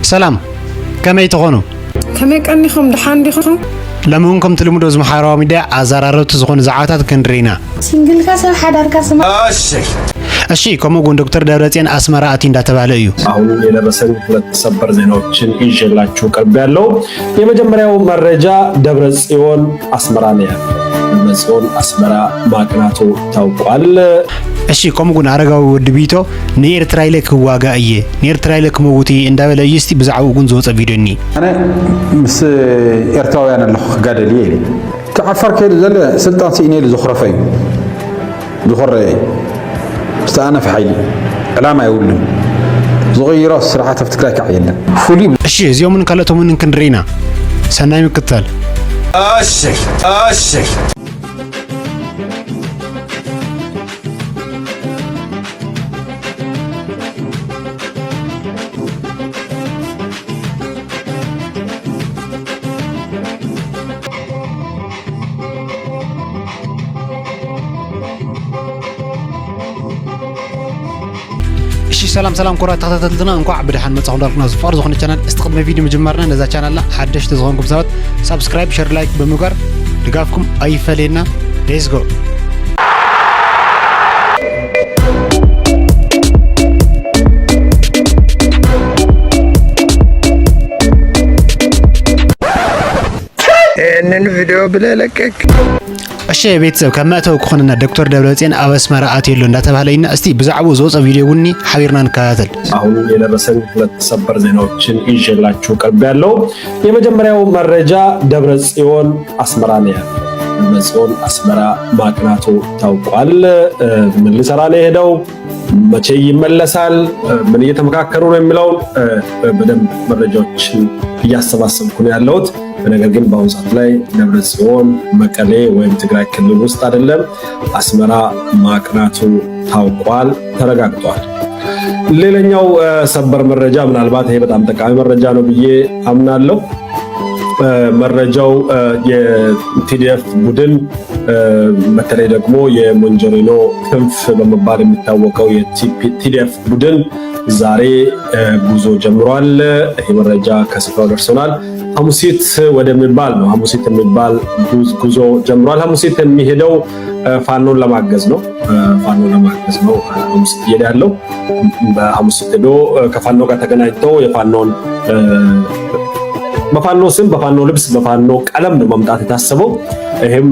ሰላም፣ ከመይ ትኾኑ? ከመይ ቀኒኹም? ደሓን ዲኹም? ሎሚ እውን ከምቲ ልሙድ ኣብዚ ማሕበራዊ ሚድያ ኣዘራረብቲ ዝኾኑ ዛዕባታት ክንርኢ ኢና። ሲንግልካ ሰብ ሓዳርካ ስማ። እሺ፣ ከምኡ እውን ዶክተር ደብረጽዮን ኣስመራ ኣትዩ እንዳተባህለ እዩ። አሁን የደረሰን ሁለት ሰበር ዜናዎችን ይዤላችሁ ቀርብ ያለው። የመጀመሪያው መረጃ ደብረ ጽዮን አስመራ ነው ያለው። ደብረ ጽዮን አስመራ ማቅናቱ ታውቋል። እሺ፣ ከምኡ እውን ኣረጋዊ ወዲ ቢቶ ንኤርትራ ኢለ ክዋጋእ እየ፣ ንኤርትራ ኢለ ክመውት እየ እንዳበለ እዩ። እስቲ ብዛዕባኡ እውን ዝወፀ ቪድዮ እኒ ኣነ ምስ ኤርትራውያን ኣለኹ ክጋደል እየ ኢለ። እቲ ዓፋር ከይዱ ዘሎ ስልጣን ስኢነ ኢሉ ዝኹረፈ እዩ። ዝኹረ ዝተኣነፈ ሓይሊ ዕላማ የብሉን። ዝቕይሮ ስርዓት ኣብ ትግራይ ከዓ የለን። ፍሉይ እሺ፣ እዚኦምን ካልኦቶምን ክንርኢ ኢና። ሰናይ ምክትታል። እሺ፣ እሺ። እሺ፣ ሰላም ሰላም፣ ክቡራት ተኸታተልትና፣ እንኳዕ ብደሓን መጻኹም እንዳልኩና፣ ዝፍቅር ዝኾነ ቻናል፣ እስቲ ቅድሚ ቪድዮ ምጅማርና ነዛ ቻናልና ሓደሽቲ ዝኾንኩም ሰባት ሳብስክራይብ፣ ሸር፣ ላይክ ብምግባር ድጋፍኩም ኣይፈለየና። Let's go። ይህንን ቪዲዮ ብለለቀቅ። እሺ ቤተሰብ፣ ካብ መእተዊ ክኾነና ዶክተር ደብረጽዮን ኣብ ኣስመራ ኣትዩ ኣሎ እንዳተባህለ ኢና። እስቲ ብዛዕባኡ ዝወፀ ቪዲዮ እውን ሓቢርና ንከታተል። አሁን የደረሰን ሁለት ሰበር ዜናዎችን ይዤላችሁ ቀርብ ያለው። የመጀመሪያው መረጃ ደብረ ጽዮን አስመራ ነው ያለው። ደብረ ጽዮን አስመራ ማቅናቱ ታውቋል። እ፣ ምን ሊሰራ ነው የሄደው? መቼ ይመለሳል? ምን እየተመካከሩ ነው የሚለውን በደንብ መረጃዎችን እያሰባሰብኩ ነው ያለሁት። ነገር ግን በአሁኑ ሰዓት ላይ ደብረ ጽዮን መቀሌ ወይም ትግራይ ክልል ውስጥ አይደለም፣ አስመራ ማቅናቱ ታውቋል፣ ተረጋግጧል። ሌላኛው ሰበር መረጃ፣ ምናልባት ይሄ በጣም ጠቃሚ መረጃ ነው ብዬ አምናለሁ። መረጃው የቲዲኤፍ ቡድን በተለይ ደግሞ የሞንጀሪኖ ክንፍ በመባል የሚታወቀው የቲዲኤፍ ቡድን ዛሬ ጉዞ ጀምሯል። ይህ መረጃ ከስፍራው ደርሶናል። ሐሙሲት ወደሚባል ነው። ሐሙሲት የሚባል ጉዞ ጀምሯል። ሐሙሲት የሚሄደው ፋኖን ለማገዝ ነው። ፋኖን ለማገዝ ነው ሐሙሲት እየሄደ ያለው። በሐሙሲት ሄዶ ከፋኖ ጋር ተገናኝተው የፋኖን በፋኖ ስም፣ በፋኖ ልብስ፣ በፋኖ ቀለም ነው መምጣት የታሰበው። ይህም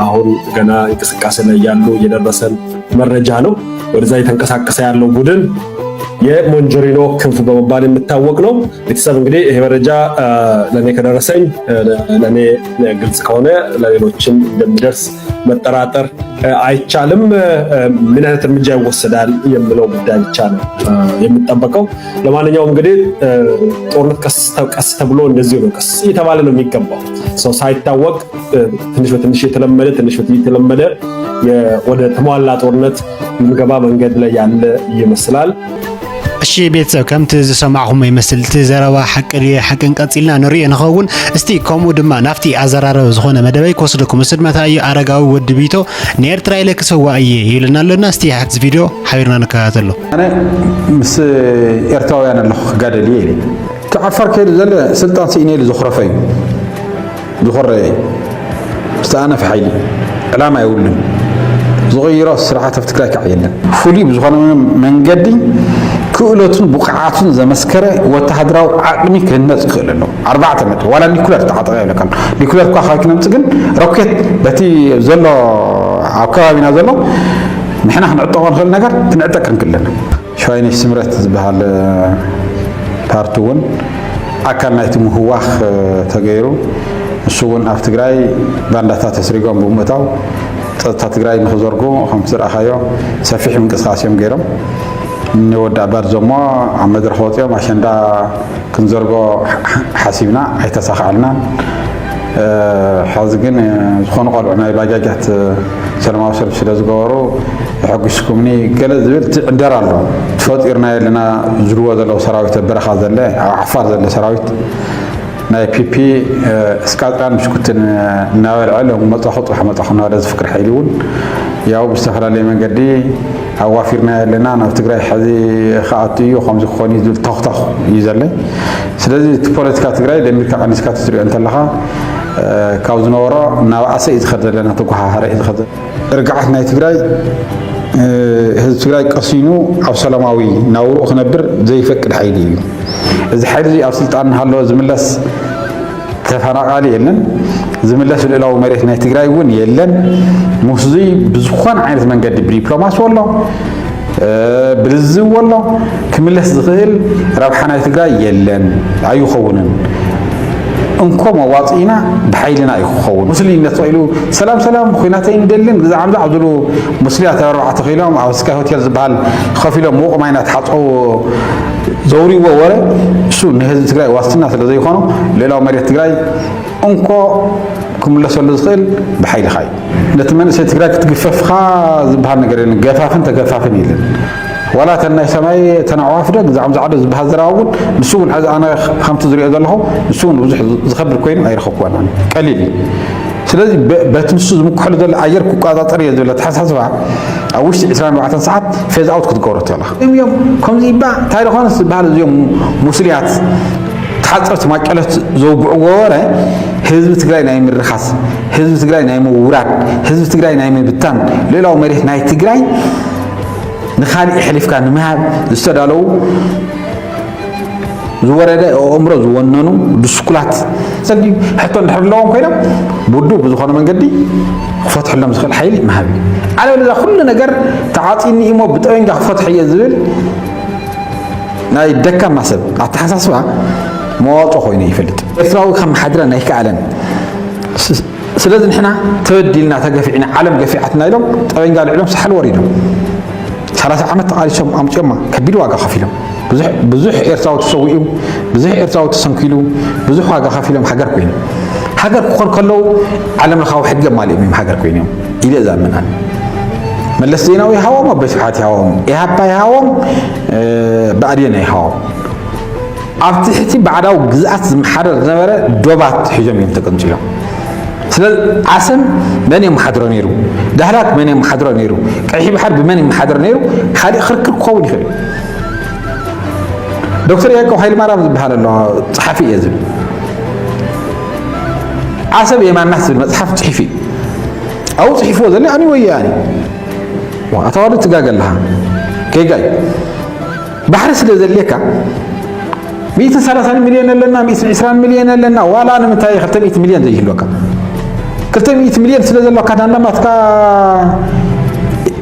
አሁን ገና እንቅስቃሴ ላይ ያሉ የደረሰን መረጃ ነው። ወደዛ እየተንቀሳቀሰ ያለው ቡድን የሞንጆሪኖ ክንፍ በመባል የሚታወቅ ነው። ቤተሰብ እንግዲህ ይሄ መረጃ ለእኔ ከደረሰኝ፣ ለእኔ ግልጽ ከሆነ ለሌሎችም እንደሚደርስ መጠራጠር አይቻልም። ምን አይነት እርምጃ ይወሰዳል የሚለው ጉዳይ ብቻ ነው የሚጠበቀው። ለማንኛውም እንግዲህ ጦርነት ቀስ ተብሎ እንደዚሁ ነው፣ ቀስ እየተባለ ነው የሚገባው። ሰው ሳይታወቅ ትንሽ በትንሽ የተለመደ ትንሽ በትንሽ የተለመደ ወደ ተሟላ ጦርነት ልንገባ መንገድ ላይ ያለ ይመስላል። እሺ ቤተሰብ፣ ከምቲ ዝሰማዕኹሞ ይመስል እቲ ዘረባ ሓቂ ድየ ሓቅን ቀጺልና ንሪኦ ንኸውን። እስቲ ከምኡ ድማ ናብቲ ኣዘራረበ ዝኾነ መደበይ ክወስደኩም። ምስድመታ እዩ ኣረጋዊ ወዲ ቢቶ ንኤርትራ ኢለ ክሰዋ እየ ይብለና ኣሎና። እስቲ ሓቲ ቪድዮ ሓቢርና ንከታተሎ። ኣነ ምስ ኤርትራውያን ኣለኹ ክጋደል እየ ኢለ። እቲ ዓፋር ከይዱ ዘሎ ስልጣን ስኢነ ኢሉ ዘኹረፈ እዩ። ዝኾረ ዝተኣነፈ ሓይሊ ዕላማ የብሉን። ዝቕይሮ ስርዓት ኣብ ትግራይ ከዓ የለን። ፍሉይ ብዝኾነ መንገዲ ክእለቱን ብቕዓቱን ዘመስከረ ወተሃደራዊ ዓቕሚ ክህነፅ ይኽእል ኣሎ። ኣርባዕተ ነጥቢ ዋላ ኒኩለር ተዓጠቐ ይብለካ ኣሎ። ኒኩለር እኳ ካብ ክነምፅ ግን ሮኬት በቲ ዘሎ ኣብ ከባቢና ዘሎ ንሕና ክንዕጠቖ ንኽእል ነገር ክንዕጠቅ ክንክእል ኣለና። ሸዋይነሽ ስምረት ዝበሃል ፓርቲ እውን ኣካል ናይቲ ምህዋኽ ተገይሩ፣ እሱ እውን ኣብ ትግራይ ባንዳታት ተስሪጎም ብምእታው ጸጥታ ትግራይ ንክዘርጉ ከምቲ ዝረኣኻዮ ሰፊሕ ምንቅስቃስ እዮም ገይሮም። ንወዲ ኣባድ ዘሞ ኣብ መድረኽ ወፂኦም ኣሸንዳ ክንዘርጎ ሓሲብና ኣይተሳኻዕልናን። ሕዚ ግን ዝኾኑ ቆልዑ ናይ ባጃጃት ሰላማዊ ሰልፊ ስለ ዝገበሩ የሐጒስኩምኒ ገለ ዝብል እቲ ዕንደራ ኣሎ። ተፈጢርና የለና ዝብልዎ ዘለዉ ሰራዊት ኣብ በረኻ ዘለ፣ ኣብ ዓፋር ዘለ ሰራዊት ናይ ፒፒ እስካጥራን ብሽኩትን እናበልዐ ሎም መጻኹ ጽባሕ መጻኹ እናበለ ዝፍክር ሓይሊ እውን ያው ብዝተፈላለየ መንገዲ ኣዋፊርና ኣለና፣ ናብ ትግራይ ሕዚ ክኣቱ እዩ፣ ከምዚ ክኾን እዩ ዝብል ተኽተኽ እዩ ዘለይ። ስለዚ እቲ ፖለቲካ ትግራይ ደሚርካ ቀኒስካ ትሪኦ እንተለኻ ካብ ዝነበሮ እናባእሰ እዩ ዝኸድ ዘለና፣ ተጓሃሃረ እዩ ዝኸድ። ርግዓት ናይ ትግራይ ህዝቢ ትግራይ ቀሲኑ ኣብ ሰላማዊ ናብርኡ ክነብር ዘይፈቅድ ሓይሊ እዩ። እዚ ሓይሊ እዚ ኣብ ስልጣን እናሃለወ ዝምለስ ተፈናቃሊ የለን፣ ዝምለስ ልእላዊ መሬት ናይ ትግራይ እውን የለን። ምስዚ ብዝኾነ ዓይነት መንገዲ ብዲፕሎማሲ ወሎ ብልዝብ ወሎ ክምለስ ዝኽእል ረብሓ ናይ ትግራይ የለን፣ ኣይኸውንን። እንኮ መዋፅኢና ብሓይልና እዩ ክኸውን። ሙስሊም ነተኢሉ ሰላም ሰላም ኩናተይ እንደልን ግዛዕ ምዛዕ ዝብሉ ሙስሊያት ኣርባዕተ ኮይሎም ኣብ ስካይ ሆቴል ዝበሃል ከፊሎም ሙቕ ማይ እናተሓፀቡ ዘውሪዎ ወረ እሱ ንህዝቢ ትግራይ ዋስትና ስለ ዘይኮኖ ልእላዊ መሬት ትግራይ እንኮ ክምለሰሉ ዝኽእል ብሓይልኻ እዩ። ነቲ መንእሰይ ትግራይ ክትግፈፍኻ ዝበሃል ነገር የለን። ገፋፍን ተገፋፍን የለን። ዋላ እተን ናይ ሰማይ እተን ኣዕዋፍ ዶ ግዛዕ ምዛዕ ዶ ዝበሃል ዘረባ እውን ንሱ እውን ሕዚ ኣነ ከምቲ ዝሪኦ ዘለኹ ንሱ እውን ብዙሕ ዝኸብድ ኮይኑ ኣይረኸብኩዎን ኣነ። ቀሊል እዩ። ስለዚ በቲ ንሱ ዝምክሐሉ ዘሎ ኣየር ክቆፃፀር እየ ዝብል ኣተሓሳስባ ኣብ ውሽጢ ዕስራን ኣርባዕተን ሰዓት ፌዝ ኣውት ክትገብሮ ትኽእል ኢኻ። እዮም ከምዚ ይባ እንታይ ዝኾነ ዝበሃል እዚኦም ሙስልያት ተሓፀርቲ ማጨለት ዘውግዕዎ ወረ ህዝቢ ትግራይ ናይ ምርኻስ፣ ህዝቢ ትግራይ ናይ ምውራድ፣ ህዝቢ ትግራይ ናይ ምብታን፣ ልእላዊ መሬት ናይ ትግራይ ንኻሊእ ኣሕሊፍካ ንምሃብ ዝተዳለዉ ዝወረደ ኣእምሮ ዝወነኑ ድስኩላት ሰዲ ሕቶ እንድሕር ኣለዎም ኮይኖም ብውዱብ ብዝኾነ መንገዲ ክፈትሐሎም ዝኽእል ሓይሊ ምሃብ እዩ። ኣለበለዚያ ኩሉ ነገር ተዓፂኒ እሞ ብጠበንጃ ክፈትሐ እየ ዝብል ናይ ደካማ ሰብ ኣተሓሳስባ መዋፅኦ ኮይኑ ይፈልጥ። ኤርትራዊ ከመሓድረን ኣይከኣለን። ስለዚ ንሕና ተበዲልና ተገፊዕና ዓለም ገፊዓትና ኢሎም ጠበንጃ ልዕሎም ሳሕል ወሪዶም ሰላሳ ዓመት ተቓሊሶም ኣምፅኦማ ከቢድ ዋጋ ከፊሎም ብዙሕ ኤርትራዊ ተሰዊኡ፣ ብዙሕ ኤርትራዊ ተሰንኪሉ፣ ብዙሕ ዋጋ ከፊሎም ሃገር ኮይኑ ሃገር ክኾን ከለዉ ዓለም ለኻዊ ሕጊ ኣማሊኦም እዮም ሃገር ኮይኖም ኢለ እዛምን ኣነ። መለስ ዜናዊ ይሃዎም፣ ኣቦይ ስብሓት ይሃዎም፣ ኢሃፓ ይሃዎም፣ ብኣዴን ይሃዎም። ኣብ ትሕቲ ባዕዳዊ ግዝኣት ዝመሓደር ዝነበረ ዶባት ሒዞም እዮም ተቀንፂሎም። ስለዚ ዓሰብ መን የመሓድሮ ነይሩ? ዳህላክ መን የመሓድሮ ነይሩ? ቀይሒ ባሕሪ ብመን ይመሓደር ነይሩ? ካሊእ ክርክር ክኸውን ይኽእል እዩ። ዶክተር ያዕቆብ ሃይለማርያም ዝበሃል ኣሎ፣ ጸሓፊ እየ ዝብል። ዓሰብ የማናት ዝብል መጽሓፍ ጽሒፉ እዩ። ኣብኡ ጽሒፍዎ ዘሎ ኣኒ ወያኒ። ዋ፣ ኣታ ዋሉ ትጋገ ኣለኻ። ጌጋ እዩ። ባሕሪ ስለ ዘድልየካ ሚእትን ሰላሳን ሚልዮን ኣለና፣ ሚእትን ዕስራን ሚልዮን ኣለና። ዋላ ንምንታይ ክልተ ሚእቲ ሚልዮን ዘይህልወካ? ክልተ ሚእቲ ሚልዮን ስለ ዘለካ ዳንዳ ናትካ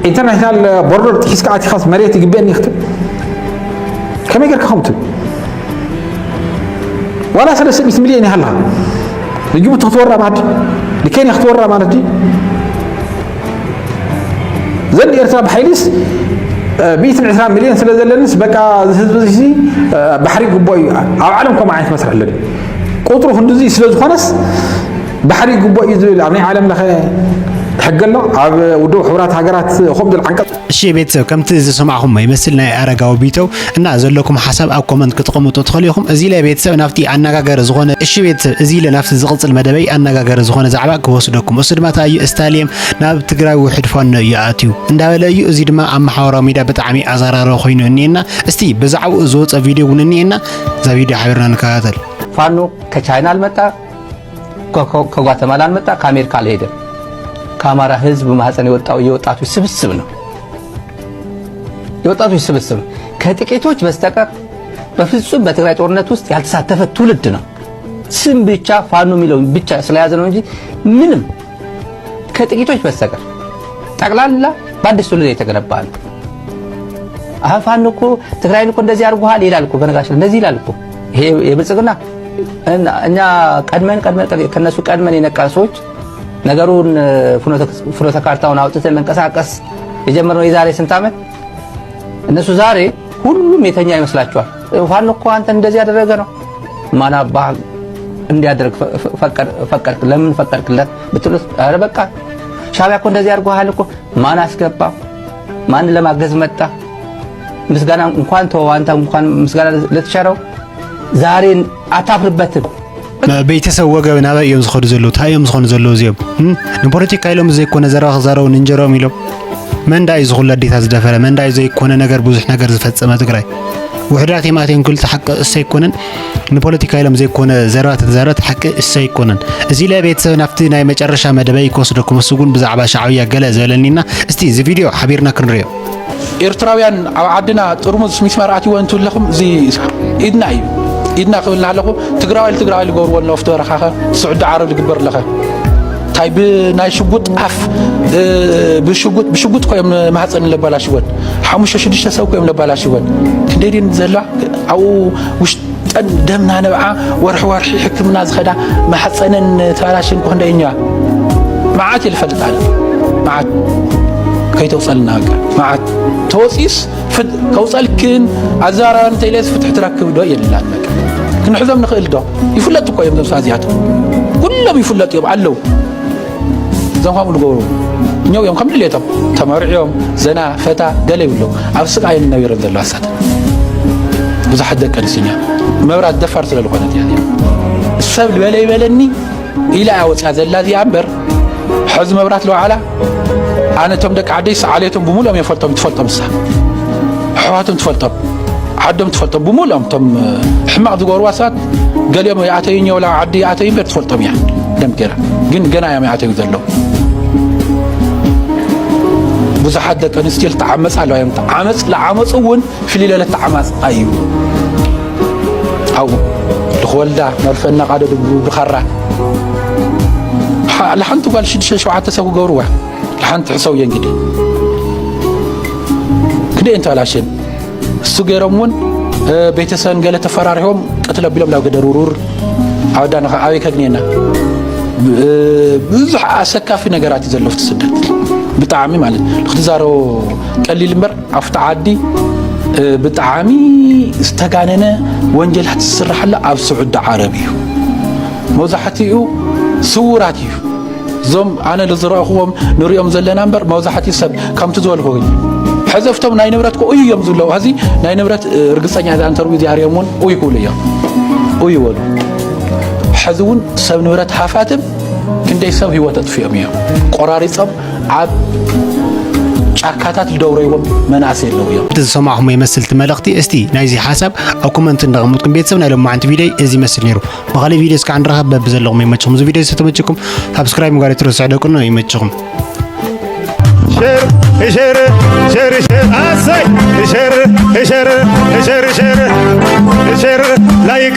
ኢንተርናሽናል ቦርደር ጥሒስካ ኣቲኻስ መሬት ይግበአኒ ክትብል ከመይ ጌርካ ከምኡ ትብል? ዋላ ሰለስተ ሚእቲ ሚልዮን ይሃልኻ ንጅቡቲ ክትወራ ማለት ድዩ? ንኬንያ ክትወራ ማለት ድዩ? ዘን ኤርትራ ብሓይሊስ ሚእትን ዕስራን ሚልዮን ስለ ዘለንስ በቃ እዚ ህዝቢ እዚ ባሕሪ ይግብኦ እዩ። ኣብ ዓለም ከምኡ ዓይነት መስርሕ ኣሎ ድዩ? ቁፅሩ ክንድዚ ስለ ዝኾነስ ባሕሪ ይግብኦ እዩ ዝብል ኣብ ናይ ዓለም ለኸ ሕጊ ኣሎ? ኣብ ውድብ ሕቡራት ሃገራት ከምኡ ዝብል ዓንቀፅ እሺ ቤተሰብ፣ ከምቲ ዝሰማዕኹሞ ይመስል ናይ ኣረጋዊ ቢተው እና ዘለኩም ሓሳብ ኣብ ኮመንት ክትቕምጡ ትኽእሉ ኢኹም። እዚ ኢለ ቤተሰብ ናብቲ ኣነጋገሪ ዝኾነ፣ እሺ ቤተሰብ፣ እዚ ኢለ ናብቲ ዝቕጽል መደበይ ኣነጋገሪ ዝኾነ ዛዕባ ክወስደኩም። እሱ ድማ እንታይ እዩ? ስታሊየም ናብ ትግራይ ውሕድ ፋኖ እዩ ኣትዩ እንዳበለ እዩ። እዚ ድማ ኣብ ማሕበራዊ ሚድያ ብጣዕሚ ኣዘራራቢ ኮይኑ እኒኤና። እስቲ ብዛዕባኡ ዝወፀ ቪድዮ እውን እኒኤና። እዛ ቪድዮ ሓቢርና ንከታተል። ፋኖ ከቻይና ኣልመጣ፣ ከ-፣ ከ-፣ ከጓተማላ ኣልመጣ፣ ከኣሜሪካ ኣልሄደም። ከኣማራ ህዝብ ማህፀን የወጣው የወጣቱ ስብስብ ነው። የወጣቶች ስብስብ ነው። ከጥቂቶች በስተቀር በፍጹም በትግራይ ጦርነት ውስጥ ያልተሳተፈ ትውልድ ነው። ስም ብቻ ፋኖ የሚለውን ብቻ ስለያዘ ነው እንጂ ምንም ከጥቂቶች በስተቀር ጠቅላላ በአዲስ ትውልድ የተገነባ ነው። አሀ ፋኖ እኮ ትግራይን እኮ እንደዚህ አድርጎሃል ይላል እኮ፣ በነገራችን ላይ እንደዚህ ይላል እኮ። ይሄ የብልጽግና እና እኛ ቀድመን፣ ቀድመን፣ ቀድመን፣ ከነሱ ቀድመን የነቃን ሰዎች ነገሩን ፍኖተ፣ ፍኖተ ካርታውን አውጥተን መንቀሳቀስ የጀመርነው የዛሬ ስንት ዓመት? እነሱ ዛሬ ሁሉም የተኛ ይመስላችኋል። ፋኖ እኮ አንተ እንደዚህ ያደረገ ነው። ማን አባህ እንዲያደርግ ፈ-፣ ፈ-፣ ፈቀድ-፣ ፈቀድክ? ለምን ፈቀድክለት ብትሉት፣ ኧረ በቃ ሻዕቢያ እኮ እንደዚህ አድርጎሃል እኮ። ማን አስገባ? ማን ለማገዝ መጣ? ምስጋና እንኳን ተወው፣ አንተ እንኳን ምስጋና ለተቸረው ዛሬ አታፍርበትም። ቤተሰብ ወገብ ናበይ እዮም ዝኸዱ ዘለዉ? እንታይ እዮም ዝኾኑ ዘለዉ እዚኦም? እም? ንፖለቲካ ኢሎም ዘይኮነ ዘረባ ክዛረቡ ንእንጀራኦም ኢሎም። መንዳ እዩ ዝኹሉ ኣዴታት ዝደፈረ? መንዳ እዩ ዘይኮነ ነገር፣ ብዙሕ ነገር ዝፈጸመ ትግራይ? ውሕዳት የማቴን ክልተ ሓቂ እሰ ኣይኮነን። ንፖለቲካ ኢሎም ዘይኮነ ዘረባ ተተዛረበት ሓቂ እሰ ኣይኮነን። እዚ ለቤተሰብ ናብቲ ናይ መጨረሻ መደበይ ክወስደኩም፣ እሱ ግን ብዛዕባ ሻዕብያ ገለ ዝበለኒና። እስቲ እዚ ቪድዮ ሓቢርና ክንሪኦ። ኤርትራውያን ኣብ ዓድና ጥርሙዝ ሚስማር ኣትይወን ትብለኹም፣ እዚ ኢድና እዩ። ኢድና ክብል ኣለኹ። ትግራዋይ ትግራዋይ ዝገብርዎ ኣለዉ፣ ኣብቲ በረኻኸ ስዑዲ ዓረብ ዝግበር ኣለኸ? እንታይ ብናይ ሽጉጥ ኣፍ፣ እ፣ ብሽጉጥ፣ ብሽጉጥ እኮ እዮም ማህፀን ለባላሽወን። ሓሙሽተ ሽዱሽተ ሰብ እኮ እዮም ለባላሽወን። ክንደይ ድን ዘለዋ ኣብኡ ውሽጠን ደምና ነብዓ ወርሒ ወርሒ ሕክምና ዝኸዳ ማሕፀነን ተባላሽን እኮ ክንደይ እኛ መዓት እየ ዝፈልጥ ኣነ። መዓት ከይተውፀልና በቃ። መዓት ተወፂስ ፍት-፣ ከውፀልክን ኣዘራረባ እንተኢለስ ፍትሒ ትረክብ ዶ የላን በቃ። ክንሕዞም ንኽእል ዶ? ይፍለጡ እኮ እዮም እዞም ሰባት እዚኣቶም። ኩሎም ይፍለጡ እዮም ኣለዉ። እዞም ከምኡ ዝገብሩ እኛው እዮም ከም ድሌቶም ተመርዕዮም ዘና ፈታ ገለ ይብሉ። ኣብ ስቃይ እዮም ነቢሮም ዘለዋ ሳት ብዙሓት ደቂ ኣንስትዮ እኛ መብራት ደፋር ስለ ዝኾነት እያ። ሰብ ዝበለ ይበለኒ ኢላ እያ ወፅያ ዘላ እዚኣ እምበር፣ ሕዚ መብራት ለውዓላ ኣነ እቶም ደቂ ዓደይ ዓሌቶም ብምሉኦም እየ ፈልጦም፣ ትፈልጦም ንሳ። ኣሕዋቶም ትፈልጦም፣ ዓዶም ትፈልጦም፣ ብምሉኦም እቶም ሕማቕ ዝገብርዋ ሰባት ገሊኦም ይኣተዩ እኛ ወላ ዓዲ ይኣተዩ እምበር ትፈልጦም እያ ደም ገይራ። ግን ገና እዮም ይኣተዩ ዘለዉ። ብዙሓት ደቂ ኣንስትዮ ዝተዓመፃ ኣለዋ እዮም። ዓመፅ ለዓመፁ እውን ፍልይ ለለ ተዓማፅ እዩ። ኣብኡ ልኽወልዳ መርፈ እናቓደዱ ብ-፣ ብኻራ ሓ-፣ ለሓንቲ ጓል ሽዱሽተ ሸውዓተ ሰብ ክገብርዋ። ለሓንቲ ሕሰው እየ እንግዲህ። ክንደይ እንተበላሸን። እሱ ገይሮም እውን፣ እ፣ ቤተሰብን ገለ ተፈራሪሖም ቅትል ኣቢሎም ናብ ገደር ውርውር። ኣወዳና ኸ ኣበይ ከግንየና? ብ-፣ እ፣ ብዙሕ ኣሰካፊ ነገራት እዩ ዘሎ ኣብቲ ስደት። ብጣዕሚ ማለት ክትዛረቦ ቀሊል እምበር ኣብቲ ዓዲ፣ እ፣ ብጣዕሚ ዝተጋነነ ወንጀላት ዝስራሓላ ኣብ ስዑዲ ዓረብ እዩ። መብዛሕትኡ ስዉራት እዩ። እዞም ኣነ ዝረእኽዎም ንሪኦም ዘለና እምበር መብዛሕትኡ ሰብ ከምቲ ዝበልኩ እዩ። ሕዚ ኣብቶም ናይ ንብረት እኮ እዩ እዮም ዝብለው። ሕዚ ናይ ንብረት፣ እ፣ ርግፀኛ እዛ እንተርዊ እዚኣ ሪኦም እውን ኡይ ክብሉ እዮም። ኡይ ይበሉ። ሕዚ እውን ሰብ ንብረት ሃፋትም ክንደይ ሰብ ህይወት ኣጥፊኦም እዮም። ቆራሪፆም ኣብ ጫካታት ዝደብረይዎም መናእሰይ ኣለዉ እዮም። እቲ ዝሰማዕኹሞ ይመስል እቲ መልእኽቲ። እስቲ ናይዚ ሓሳብ ኣብ ኮመንት እንዳቐመጥኩም ቤተሰብ ናይ ሎማዓንቲ ቪድዮይ እዚ ይመስል ነይሩ። ብኻሊእ ቪድዮ እስካዕ ንራኸብ፣ በብዘለኹም ይመችኹም። እዚ ቪድዮ ዝተመችኩም ሳብስክራይብ ምግባር ኣይትረስዑ ደቅኖ። ይመችኹም። ሸር፣ ሸር፣ ሸር፣ ሸር፣ ኣሰይ! ሸር፣ ሸር፣ ሸር፣ ሸር፣ ሸር፣ ላይክ